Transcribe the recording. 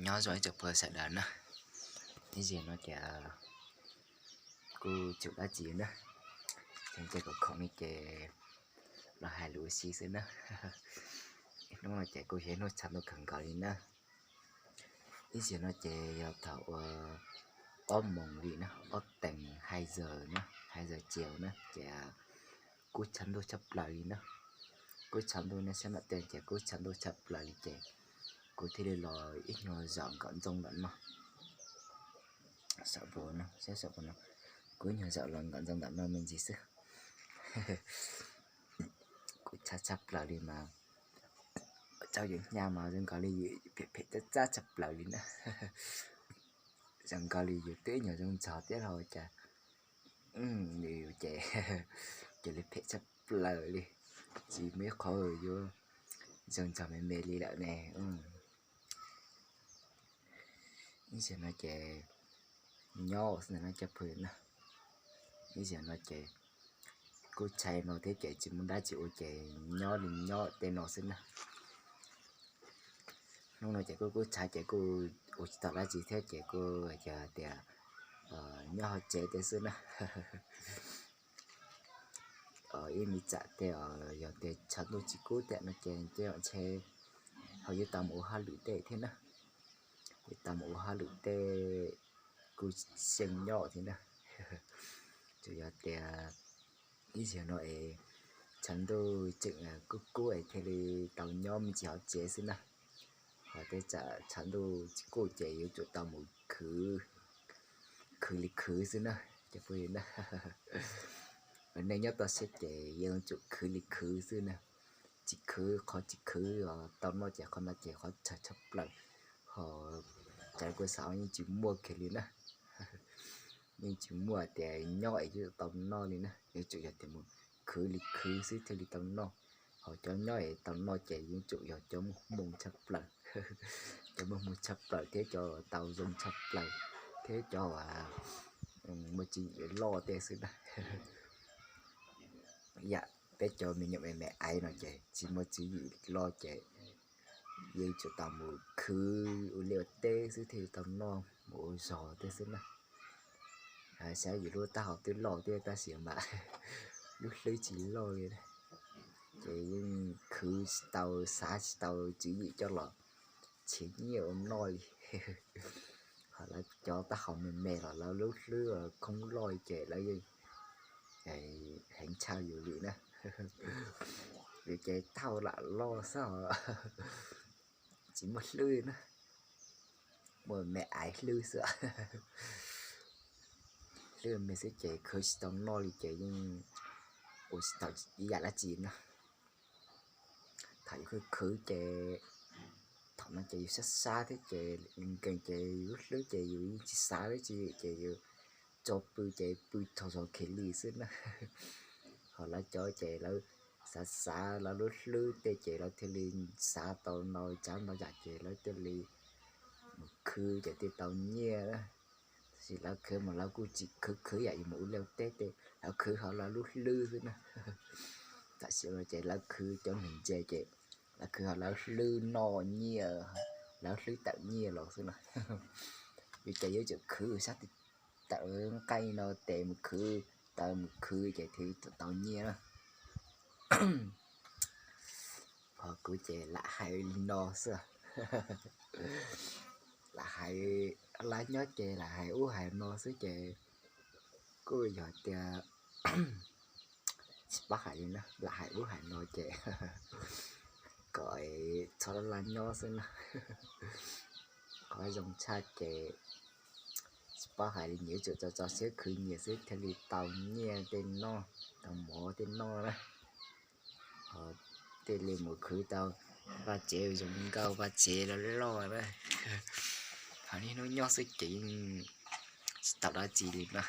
Nyob zoo ib tsoom phooj ywg sawv daws na, ib zaug no ces kuj tsis ua dab tsi na, ces kom khoom no ces los hais lus ua si xwb na. Hnub no ces kuj yog ib hnub tshav ntuj kawg nkaus li na. Ib zaug no ces yog thaum ua ob moos li na, ob teev hais zawm na, hais zawm tsev na ces kuj tshav ntuj tshaj plaws li na. Kuj tshav ntuj na, sab nam tej ces kuj tshav ntuj tshaj plaws li ces kuv thiaj li los ib nyuag zaum nkaum ntxoo ntawm no. Saum no, saum no, kuv ib nyuag zaum los nkaum ntxoo ntawm no me ntsis xwb. Kuj tshav tshaj plaws li mas, tsaus yus hnyav mas zoo nkaus li yus phem phem txaj txaj tshaj plaws li na. Zoo nkaus li yus twb ib nyuag zoo ntsog thiab los cas, nws ces, ces li phem tshaj plaws li, tsis muaj ib qho yuav zoo ntsog me me li lawm ne. Ib zaug no ces nyob xwb ntawm no cov phooj ywg na. Ib zaug no ces kuj tshav no thiab ces tsis muaj dab tsi ua ces nyob li nyob tej no xwb na. Hnub no ces kuj kuj tshav ces kuj ua tsis tau dab tsi thiab ces kuj yog tias nyob hauv tsev tej xwb na. Ib me tsam tej yog tias tshav ntuj tsis kub tej no ces tej zaum ntshe ho yuav tau mus ua hauj lwm tej thiab na. Yuav tau mus ua hauj lwm tej kuj xyeej nyob thiab na. Tsuas yog tias ib zaug no es tshav ntuj tseem kub kub es thiaj li tau nyob me ntsis hauv tsev xwb na. Ho tej tsam tshav ntuj tsis kub ces yuav tsum tau mus khwv, khwv li khwv xwb na. Cov phooj ywg na, nej nyob toj siab ces yuav tsum khwv li khwv xwb na. Tsis khwv, qhov tsis khwv tau noj ces qhov no ces qhov txhawj tshaj plaws. Ho cov kuj xav yeej tsis muaj kiag li na. Yeej tsis muaj tias nyob es yuav tsum tau noj li na, yuav tsum yog tias mus khwv li khwv xwb thiaj li tau noj. Ho cov nyob es tau noj ces yuav tsum yog cov muaj hmoo tshaj plaws, cov muaj hmoo tshaj plaws thiab cov tau zoo tshaj plaws, thiab cov muaj tswv yim loj tej xwb na. Yam peb cov me nyuam me me aiv no ces tsis muaj tswv yim loj ces yeej tsum tau mus khwv ua liaj ua teb xwb thiaj li tau noj, mus ua zog tej xwb na. Saib yus lub taub hau twb loj thiab tab sis mas lub hlwb tsis loj li, ces yeej khwv tsis tau, xav tsis tau tswv yim coj los tshev nyiaj ua noj li. Ho lawv cov taub hau me me los lawv lub hlwb khoob loj li ces lawv yeej heev tshaj yus li na. Yus ces taub hau lam loj xwb os, tsis muaj hlwb na, muaj me aiv hlwb xwb. Hlwb me xwb ces khwv tsis tau noj li ces yeej ua tsis tau ib yam dab tsi na. Thaum yus khwv khwv ces thaum no ces yus sab sab thiab ces nkees ces yus lub hlwb ces yus yeej tsis xav dab tsi ces yus tso pw ces pw tsaug zog kiag li xwb na. Ho lawv cov ces lawv xav xav lawv lub hlwb tej ces lawv thiaj li xav tau ntau tsav ntau yam ces lawv thiaj li mus khwv ces thiaj tau nyiaj. Tab sis lawv khwv mas lawv kuj tsis khwv khwv yam yus mus ua liaj teb tej, lawv khwv hauv lawv lub hlwb xwb na. Tam sim no ces lawv khwv cov neeg ntse ces lawv khwv hauv lawv hlwb noj nyiaj, lawv hlwb tawm nyiaj los xwb na. Yus ces yuav tsum khwv sab tawm nqaij no tes mus khwv, taw mus khwv ces thiaj tau nyiaj na. Ho kuv ces lam hais li no xwb. Lam hais, laj nyob ces lam hais ub hais no xwb ces kuj yog tias tsis paub hais li na, lam hais ub hais no ces kom txhob laj nyob xwb na. Qhov zoo tshaj ces tsis paub hais li, nyias yuav tsum tso tso siab khwv nyias xwb thiaj li tau nyiaj tej noj, tau mov tej noj na. Ho thiaj li mus khwv tau vaj tsev zoo nkauj, vaj tsev loj loj na. Ho niaj hnub nyob xwb ces yeej tsis tau dab tsi li na.